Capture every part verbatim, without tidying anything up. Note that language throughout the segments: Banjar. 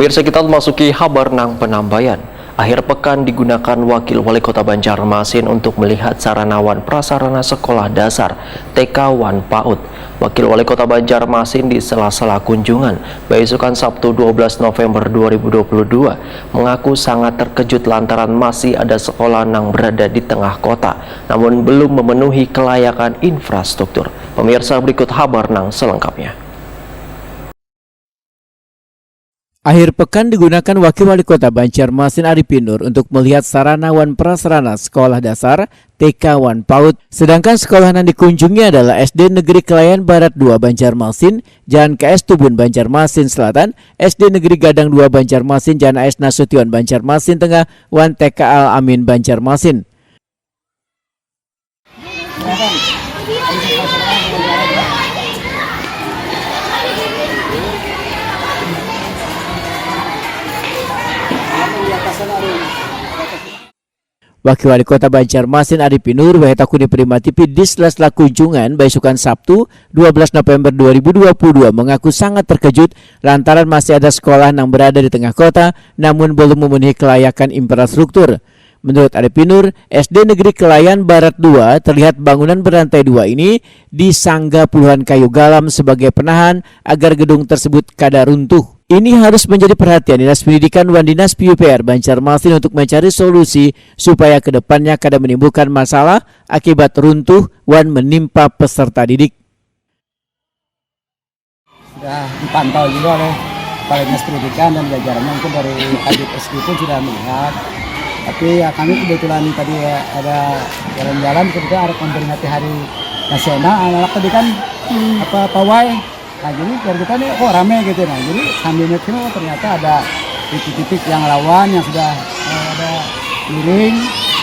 Pemirsa, kita memasuki habar nang penambayan. Akhir pekan digunakan Wakil Wali Kota Banjarmasin untuk melihat sarana wan prasarana sekolah dasar, T K wan PAUD. Wakil Wali Kota Banjarmasin di sela-sela kunjungan baisukan Sabtu dua belas November dua ribu dua puluh dua mengaku sangat terkejut lantaran masih ada sekolah nang berada di tengah kota namun belum memenuhi kelayakan infrastruktur. Pemirsa, berikut habar nang selengkapnya. Akhir pekan digunakan Wakil Wali Kota Banjarmasin Arifin Nur untuk melihat sarana wan prasarana sekolah dasar, T K wan PAUD. Sedangkan sekolah nang dikunjungi adalah S D Negeri Kelayan Barat dua Banjarmasin, Jalan K S Tubun Banjarmasin Selatan, S D Negeri Gadang dua Banjarmasin, Jalan A S Nasution Banjarmasin Tengah, wan T K Al Amin Banjarmasin. Wakil Wali Kota Banjarmasin Arifin Nur, wahai takuni Prima T V, di sela-sela kunjungan baisukan Sabtu dua belas November dua ribu dua puluh dua, mengaku sangat terkejut lantaran masih ada sekolah nang berada di tengah kota namun belum memenuhi kelayakan infrastruktur. Menurut Arifin Nur, S D Negeri Kelayan Barat dua terlihat bangunan berlantai dua ini disangga puluhan kayu galam sebagai penahan agar gedung tersebut kada runtuh. Ini harus menjadi perhatian Dinas Pendidikan wan Dinas P U P R Banjarmasin untuk mencari solusi supaya ke depannya kada menimbulkan masalah akibat runtuh wan menimpa peserta didik. Sudah dipantau juga oleh Kepala Dinas Pendidikan dan jajarannya, mungkin dari Kabid S D pun sudah melihat. Tapi ya, kami kebetulan tadi ada jalan-jalan, kebetulan ada memperingati Hari Nasional, anak-anak tadi kan, hmm, apa, pawai. Nah, jadi dari kita nih, "Kok rame?" gitu. Nah, jadi sambil ngeliat, "Oh, ternyata ada titik-titik yang rawan yang sudah, eh, ada miring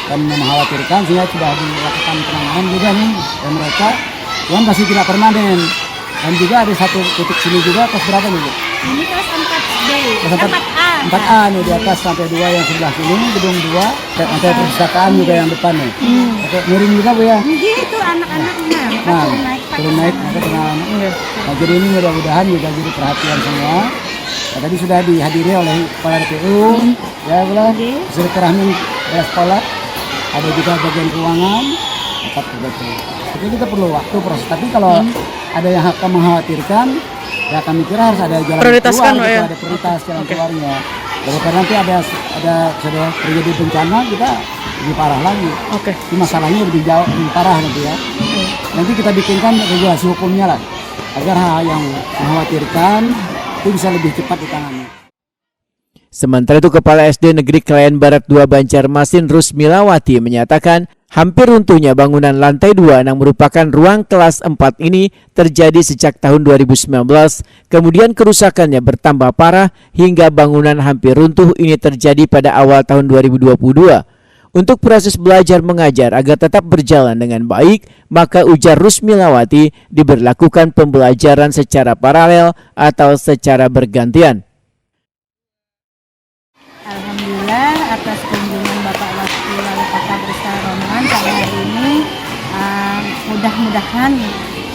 dan mengkhawatirkan, sehingga sudah dilakukan penanganan juga nih oleh mereka. Cuman pasti tidak permanen." Dan juga ada satu titik sini juga, kelas berapa nih, Bu? Ini kelas empat B. Kelas empat, empat A. Empat A nih, di atas lantai dua yang sebelah sini, gedung dua, lantai perpustakaan juga yang depan nih. Hmm. Oke, miring juga, Bu, ya? Iya, itu anak-anaknya. Nah, turun naik, turun naik, pakai, maka sana. Turun naik. Iya. Nah, jadi ini mudah-mudahan juga jadi perhatian semua. Nah, tadi sudah dihadiri oleh Kepala D P U, hmm, ya, Bu, lah. Oke. Silaturahmi dari sekolah, ada juga bagian keuangan, tetap begitu. Jadi kita perlu waktu proses. Tapi kalau, hmm, ada yang akan mengkhawatirkan, ya, kami kira harus ada jalan prioritaskan, keluar, Pak, gitu, ya? Ada prioritas jalan, oke, keluarnya. Daripada nanti ada, ada sudah terjadi bencana, kita lebih parah lagi. Oke. Ini masalahnya lebih jauh, lebih parah nanti, ya. Oke. Nanti kita bikinkan regulasi hukumnya lah, agar hal yang mengkhawatirkan itu bisa lebih cepat ditangani. Sementara itu, Kepala S D Negeri Kelayan Barat dua Banjarmasin, Rusmilawati, menyatakan hampir runtuhnya bangunan lantai dua yang merupakan ruang kelas empat ini terjadi sejak tahun dua ribu sembilan belas, kemudian kerusakannya bertambah parah hingga bangunan hampir runtuh ini terjadi pada awal tahun dua ribu dua puluh dua. Untuk proses belajar mengajar agar tetap berjalan dengan baik, maka, ujar Rusmilawati, diberlakukan pembelajaran secara paralel atau secara bergantian. Alhamdulillah, atas kunjungan Bapak Wakil Wali Kota beserta rombongan pada hari ini, eh, mudah-mudahan,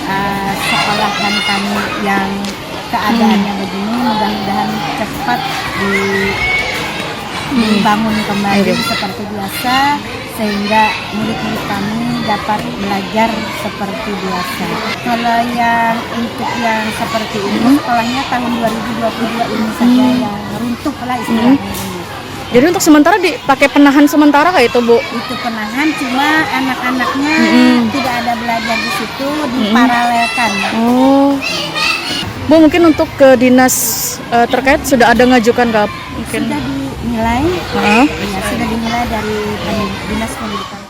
eh, sekolahan kami yang keadaannya, hmm, begini, mudah-mudahan cepat di-, hmm, dibangun kembali, oke, seperti biasa, sehingga murid-murid kami dapat belajar seperti biasa. Kalau yang untuk yang seperti ini, hmm, sekolahnya tahun dua ribu dua puluh dua ini saja, hmm, yang runtuh lah istilahnya, hmm, ini. Jadi untuk sementara dipakai penahan sementara kayak itu, Bu? Itu penahan, cuma anak-anaknya, hmm, tidak ada belajar di situ, hmm, diparalelkan. Oh. Bu, mungkin untuk ke dinas, eh, terkait sudah ada ngajukan ke, mungkin? Sudah dinilai. Heeh. Iya, sudah dinilai dari pen-, Dinas Pendidikan.